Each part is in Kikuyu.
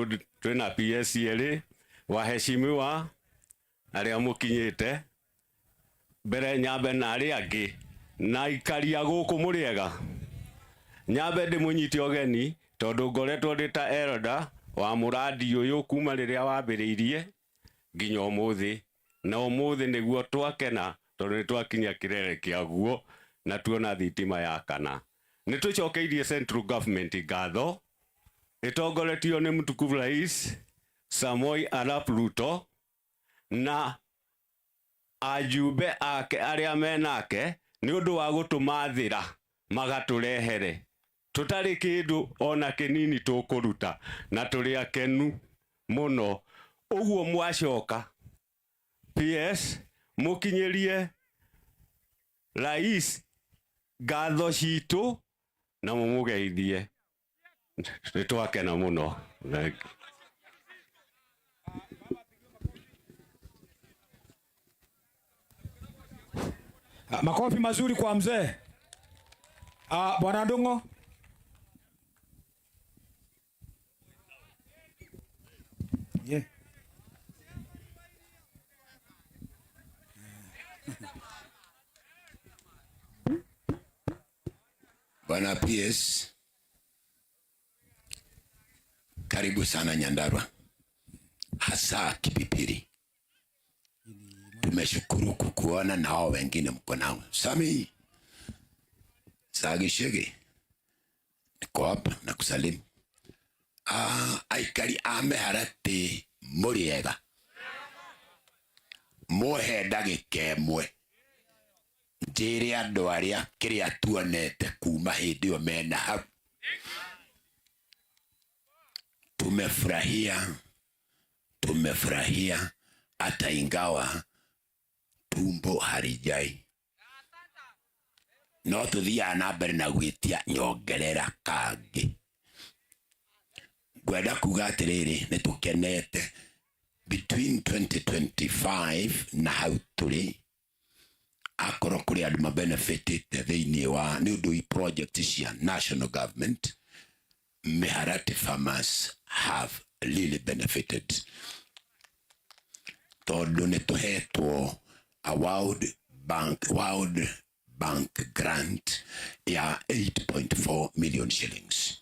Twĩna PS erĩ, waheshimiwa arĩa mũkinyĩte mbere, nyambe na arĩa angĩ na aikaria gũkũ mũrĩega, nyambe ndĩmũnyite ũgeni tondũ ngoretwo ndĩ ta elder wa mũrandi ũyũ kuma rĩrĩa wambĩrĩirie nginya ũmũthĩ, na ũmũthĩ nĩguo twakena tondũ nĩ twakinya kĩrere kĩaguo na tuona thitima yakana. Nĩ tũcokeirie central government ngatho ĩtongoretio nĩ mtukufu Rais Samoei Arap Ruto na ajumbe ake arĩa menake nĩ ũndũ wa gũtũmathĩra magatũrehere tũtarĩ kĩndũ ona kĩnini tũkũruta, na tũrĩ akenu mũno. Ũguo mwacoka PS mũkinyĩrie rais ngatho citũ na mũmũgeithie, nĩ twakena mũno. Thank you. Ah, makofi mazuri kwa mzee. Ah, Bwana Ndung'u. Yeah. Bwana PS, karibu sana Nyandarua, hasa Kipipiri. Tumeshukuru kukuona na hao wengine mko nao. Sami Sagishege, niko hapa na kusalimu. Ah, aikari a Mĩharatĩ mũrĩ ega, muhe ndagĩka ĩmwe njĩre andũ arĩa kĩrĩa tuonete kuma hĩndĩ ĩyo mena hau. Tumefurahia, tumefurahia hata ingawa tumbo harijai, no tuthiaga na mbere na gwĩtia nyongerera kangĩ. Ngwenda kuga atĩrĩrĩ, nĩ tũkenete between 2025 na hau tũrĩ, akorwo kũrĩ andũ mabenefitĩte thĩinĩ wa nĩ ũndũ i project cia national government, Miharati farmers have really benefited tondũ nĩ tũhetwo a World Bank grant ya 8.4 million shillings,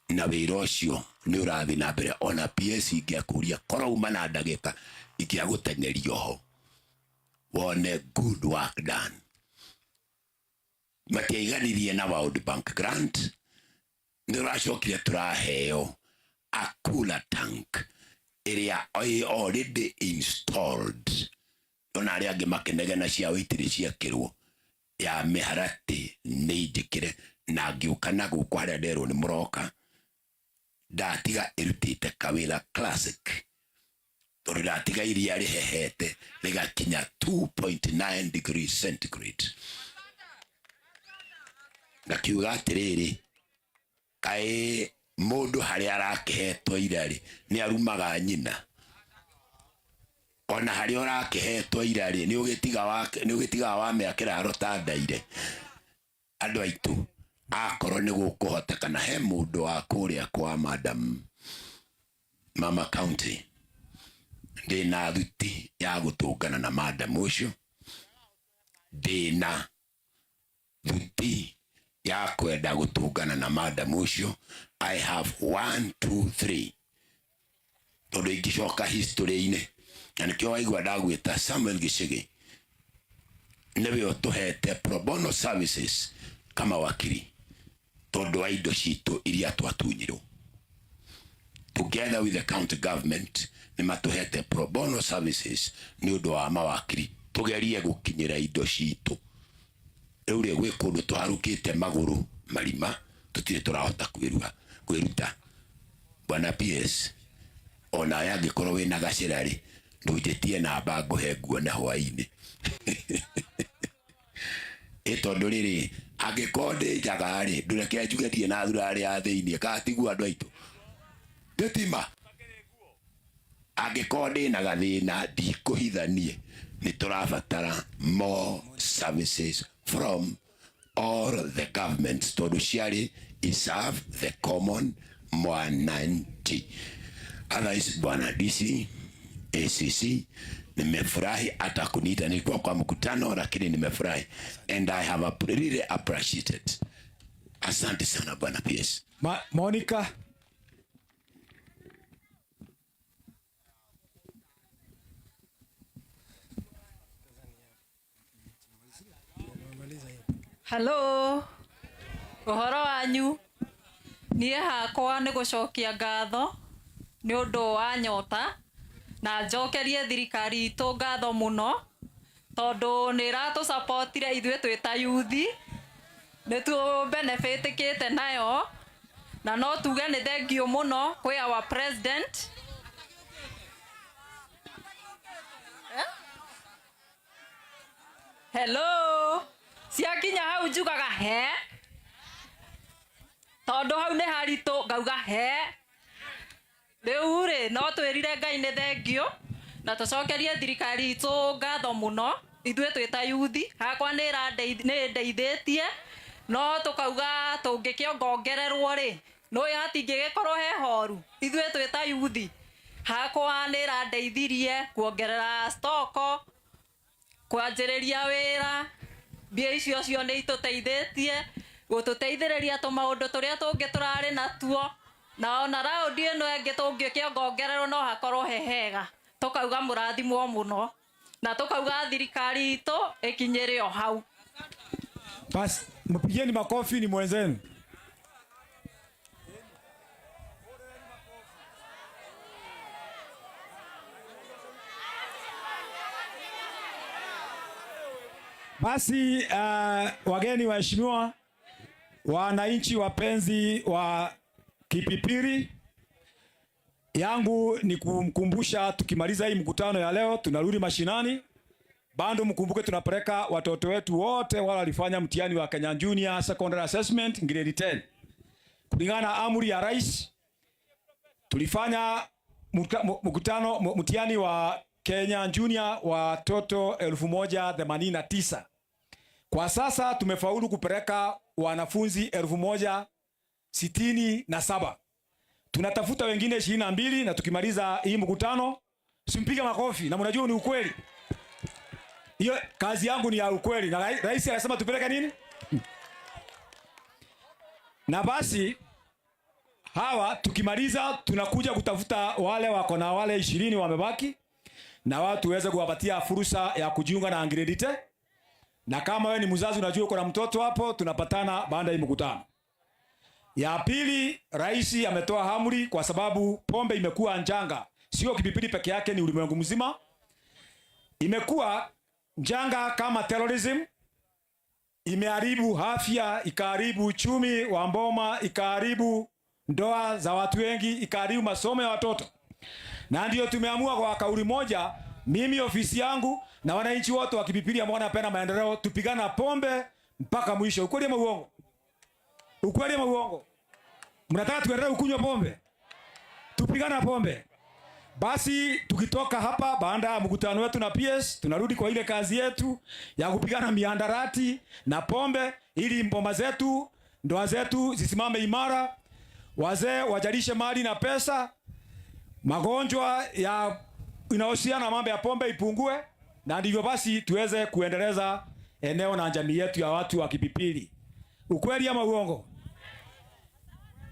na wĩra ũcio nĩ ũrathiĩ na mbere. Ona PS ingĩakũria korwo uma na ndagĩka ingĩagũteng'eria ho wone good work done. Matiaiganirie na World Bank grant, nĩ ũracokire tũraheo a cooler tank ĩrĩa already installed, ona arĩa angĩ makĩnegena ciao itirĩ ciakĩrwo, ya Mĩharatĩ nĩ njĩkĩre na ngĩũka na gũkũ harĩa nderwo nĩ mũroka ndatiga ĩrutĩte kawĩra classic, tondũ ndatiga iria rĩhehete rĩgakinya 2.9 degrees centigrade. Ngakiuga atĩrĩrĩ, kaĩ mũndũ harĩa arakĩhetwo ira-rĩ, nĩ arumaga nyina? Ona harĩa ũrakĩhetwo ira-rĩ, nĩ ũgĩtigaga wamĩakĩra haro ta ndaire. Andũ aitũ, akorwo nĩ gũkũhotekana he mũndũ wa kũrĩa kwa madam mama county, ndĩna thuti ya gũtũngana na madam ũcio, ndĩna thuti ya kwenda gũtũngana na madam ũcio. I have one two three, tondũ ingĩcoka history-inĩ, na nĩkĩo waigua ndagwĩta Samuel Gĩchĩgĩ, nĩwe ũtũhete pro bono services kama wakiri tondũ wa indo citũ iria twatunyirwo. Together with the county government, nĩ matũhete pro bono services nĩ ũndũ wa mawakiri tũgerie gũkinyĩra indo citũ. Rĩu rĩ, gwĩ kũndũ tũharũkĩte magũrũ marima, tũtirĩ tũrahota kwĩruha kwĩruta. Bwana PS, onawe angĩkorwo wĩna gacĩra rĩ, ndũnjĩtie namba ngũhe nguone hwaĩ-inĩ. Ĩ tondũ rĩrĩ, angĩkorwo ndĩ njaga rĩ, ndũreke njuge ndirĩ na thurarĩ ya thĩiniĩ, kana tiguo andũ aitũ thitima? Angĩkorwo ndĩna gathĩna, ndikũhithanie nĩ tũrabatara more services from all the governments, tondũ ciarĩ iserve the common mwananchi. Asanti. Otherwise, Bwana DC ACC, nimefurahi hata kuniita, nilikuwa kwa mkutano lakini nimefurahi, and I have really appreciated. Asante sana Bwana PS. Monica. Hello. Uhoro wanyu. Niĩ hakwa nĩ gũcokia ngatho nĩ ũndũ wa Nyota, na njokerie thirikari itũ ngatho mũno tondũ nĩ ĩratũsupportire ithuĩ twĩ ta yuthi, nĩ tũ benefitĩkĩte nayo, na no tuge nĩ thengiũ mũno kwĩ our president. Hello. Ciakinya hau njugaga he, tondu hau nĩ haritũ ngauga he. Rĩu rĩ no twĩrire Ngai nĩ thengio na tũcokerie thirikari itũ ngatho mũno ithuĩ twĩ ta yuthi. Hakwa nĩ ndeithĩtie, no tũkauga tũngĩkĩongongererwo rĩ, nũĩ hatingĩgĩkorwo he horu ithuĩ twĩ ta yuthi. Hakwa nĩ ĩrandeithirie kuongerera stoko, kwanjĩrĩria wĩra. Mbia icio cio nĩ itũteithĩtie gũtũteithĩrĩria tũmaũndũ tũrĩa tũngĩ tũrarĩ natuo, na ona raundi ĩno ĩngĩ tũngĩkĩongongererwo no hakorwo he hega. Tũkauga mũrathimwo mũno na tũkauga thirikari itũ ĩkinyĩre o hau. Bas, mpigieni makofi ni mwenzenu. Basi wageni waheshimiwa, wananchi wapenzi wa Kipipiri, yangu ni kumkumbusha tukimaliza hii mkutano ya leo tunarudi mashinani. Bado mkumbuke tunapeleka watoto wetu wote wale walifanya mtihani wa Kenya Junior Secondary Assessment grade 10. Kulingana na amri ya rais, tulifanya mkutano mtihani wa Kenya Junior watoto 1089. Kwa sasa tumefaulu kupeleka wanafunzi 1067. Tunatafuta wengine 22, na tukimaliza hii mkutano simpige makofi, na mnajua ni ukweli. Hiyo kazi yangu ni ya ukweli, na rais anasema tupeleke nini? Na basi hawa tukimaliza tunakuja kutafuta wale wako na wale 20 wamebaki, na wao tuweze kuwapatia fursa ya kujiunga na grade 10. Na kama wewe ni mzazi unajua uko na mtoto hapo, tunapatana baada ya mkutano. Ya pili, rais ametoa amri kwa sababu pombe imekuwa njanga. Sio Kipipiri peke yake, ni ulimwengu mzima. Imekuwa njanga kama terrorism, imeharibu afya, ikaharibu uchumi wa mboma, ikaharibu ndoa za watu wengi, ikaharibu masomo ya watoto. Na ndio tumeamua kwa kauli moja, mimi ofisi yangu na wananchi wote wa Kipipiri ambao wanapenda maendeleo, tupigana pombe mpaka mwisho. Ukweli ama uongo? Ukweli ama uongo? Mnataka tuendelee kunywa pombe? Tupigana pombe. Basi tukitoka hapa baada ya mkutano wetu na PS, tunarudi kwa ile kazi yetu ya kupigana miandarati na pombe, ili mboma zetu, ndoa zetu zisimame imara, wazee wajalishe mali na pesa, magonjwa ya inayohusiana na mambo ya pombe ipungue, na ndivyo basi tuweze kuendeleza eneo na jamii yetu ya watu wa Kipipiri. Ukweli ama uongo?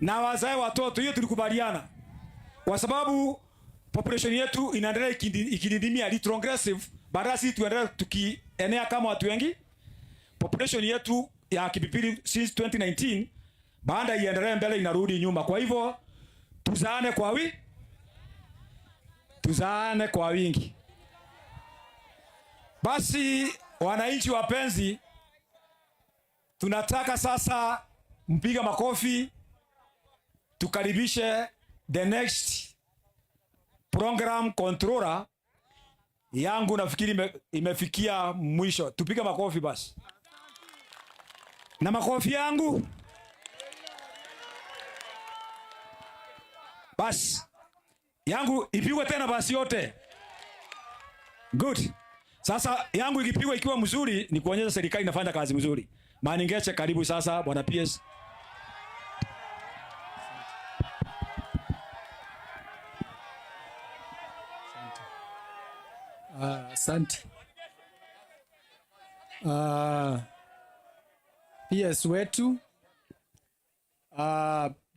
Na wazae watoto, hiyo tulikubaliana. Kwa sababu population yetu inaendelea ikididimia, retrogressive, baada sisi tuendelee tukienea kama watu wengi. Population yetu ya Kipipiri since 2019 baada iendelee mbele inarudi nyuma. Kwa hivyo tuzaane kwa wingi. Tuzaane kwa wingi. Basi wananchi wapenzi, tunataka sasa mpiga makofi tukaribishe the next program controller yangu. Nafikiri imefikia mwisho. Tupige makofi basi. Na makofi yangu. Basi yangu ipigwe tena basi yote. Good. Sasa yangu ikipigwa ikiwa mzuri ni kuonyesha serikali inafanya kazi mzuri. Maningeche, karibu sasa bwana PS. Asante. PS wetu,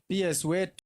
PS wetu.